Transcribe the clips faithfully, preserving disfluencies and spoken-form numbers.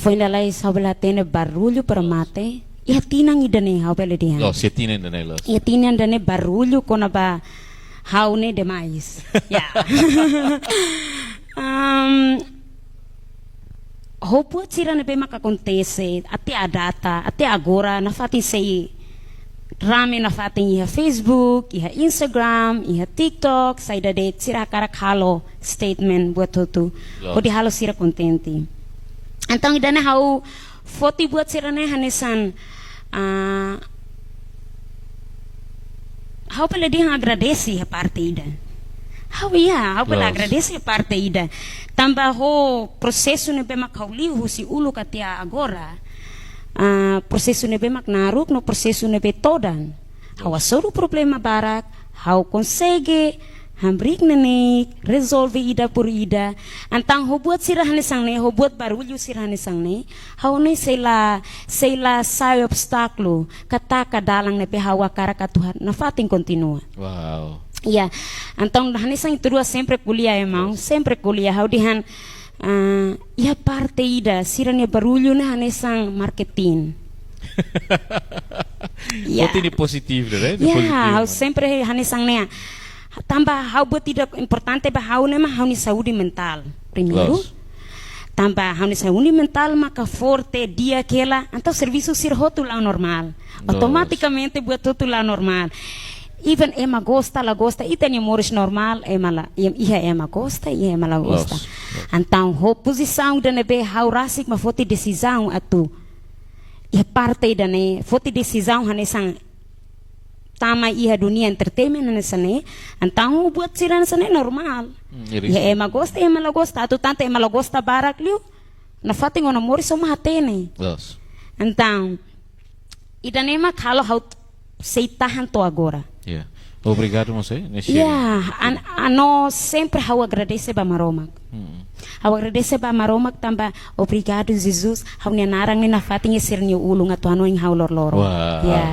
Foin lalais ha'u bele hatene barullu para mate. Iha tinan ida-ne'e ha'u bele dehan. Loos, iha tinan ida-ne'e loos. Iha tinan ida-ne'e barullu kona-ba ha'u ne'e demais. Ya. Am, ho buat sira ne'ebé maka akontese, até à data, até agora, nafatin sei rame nafatin iha Facebook, iha Instagram, iha TikTok, saida de'it sira hakarak halo statement buat hotu. Loos. Hodi halo sira kontente. Entaun, ida-ne'e ha'u foti buat sira-ne'e hanesan, ah, ha'u bele dehan agradese iha parte ida. Ha'u, ya, ha'u bele Loos. agradese iha parte ida. Tanba ho prosesu ne'ebé mak ha'u liu husi uluk até agora. Ah, prosesu ne'ebé mak naruk no prosesu ne'ebé todan. Ha'u hasoru problema barak, ha'u konsege hamriik neineik, rezolve ida por ida. Entaun ho buat sira hanesan ne'e, ho buat barullu sira hanesan ne'e, ha'u ne'e sei la, sei la sai obstákulu, ka taka dalan ne'ebé ha'u hakarak atu ha-, nafatin kontinua. Wow. Ya, entaun hanesan ita rua sempre ko'alia, irmaun, Yes. sempre ko'alia, ha'u dehan, ah, iha parte ida, sira-nia barullu ne'e hanesan marketing. Ya. Foti nia pozitivu, né? Nia Ya, pozitivu, ha'u mano. sempre hanesan ne'e. Tanba ha'u buat ida importante ba ha'u ne'e mak ha'u-nia saúde mentál. Primeiru. Loos. Tanba ha'u-nia saúde mentál maka forte, di'ak hela, entaun servisu sira hotu la'o normál. Loos. Automatikamente buat hotu la'o normál. Even ema gosta, la gosta, ita-nia moris normál, ema la, iha ema gosta, iha ema la gosta. Loos, loos. Entaun, ho pozisaun ida ne'ebé ha'u rasik mak foti desizaun atu iha parte ida-ne'e, foti desizaun hanesan tama iha dunia entertainment hanesan ne'e, entaun buat sira hanesan ne'e normál. Hmm, iris. Iha ema gosta, ema la gosta, atu tantu ema la gosta barak liu, nafatin ona moris só mak hatene. Loos. Entaun, ida-ne'e mak halo ha'u sei tahan to'o agora. Ya. Obrigadu, mós, eh, nesse Ya, an-, ano sempre ha'u agradese ba Maromak. Hmm. Ha'u agradese ba Maromak tanba obrigadu, Jesus, ha'u-nia naran ne'e nafatin iha sira-nia ulun atu hanoin ha'u loroloron. Wah. Ya.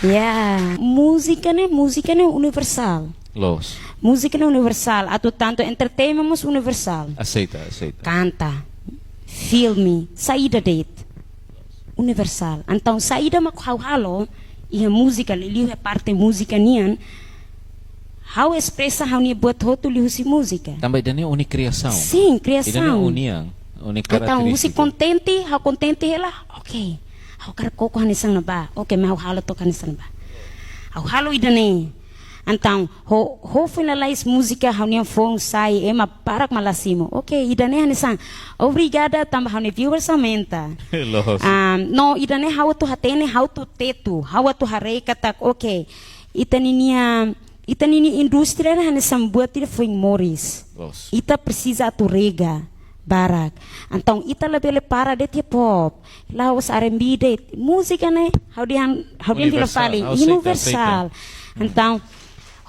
Ya. Múzika ne'e, múzika ne'e universál. Loos. Múzika ne'e universál. Atu tantu entertainment mós universál. Aseita, aseita. Kanta, filme, saida de'it. Universál. Entaun, saida mak ha'u halo, iha múzika, liuliu iha parte múzika nian, ha'u espresa ha'u-nia buat hotu liuhusi múzika. Tanba ida-ne'e ó-nia kriasaun. Sin, kriasaun. Ida-ne'e ó-nian, ó-nia Entaun, husi karakterístika. kontente, ha'u kontente hela, oke. Ha'u hakarak koko hanesan ne'ebá, oke, mak ha'u halo to'ok hanesan ne'ebá. Ha'u halo ida-ne'e. Entaun, ho, ho finalize múzika ha'u-nia foun sai, ema barak mak la simu. Oke, ida-ne'e hanesan. Obrigada tanba ha'u-nia viewers aumenta. Loos. Ah, no, ida-ne'e ha'u atu hatene, ha'u atu tetu, ha'u atu haree katak, oke. Ita ninia, ita ninia indústria ne'e hanesan buat ida foin moris. Loos. Ita presiza atu rega barak. Entaun, ita labele para de'it iha pop. La'ós R and B de'it. Múzika ne'e, ha'u dehan, ha'u dehan fila Universál, fali, ha'u aseita, universál. aseita. Hmm. Entaun,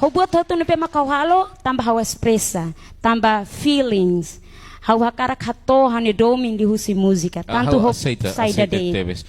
ho buat hotu ne'ebé mak ha'u halo, tanba ha'u espresa, tanba feelings. Ha'u hakarak hato'o ha'u-nia domin liuhusi múzika. Ah, Tantu ha'u ho aseita, saida aseita de'it. tebes.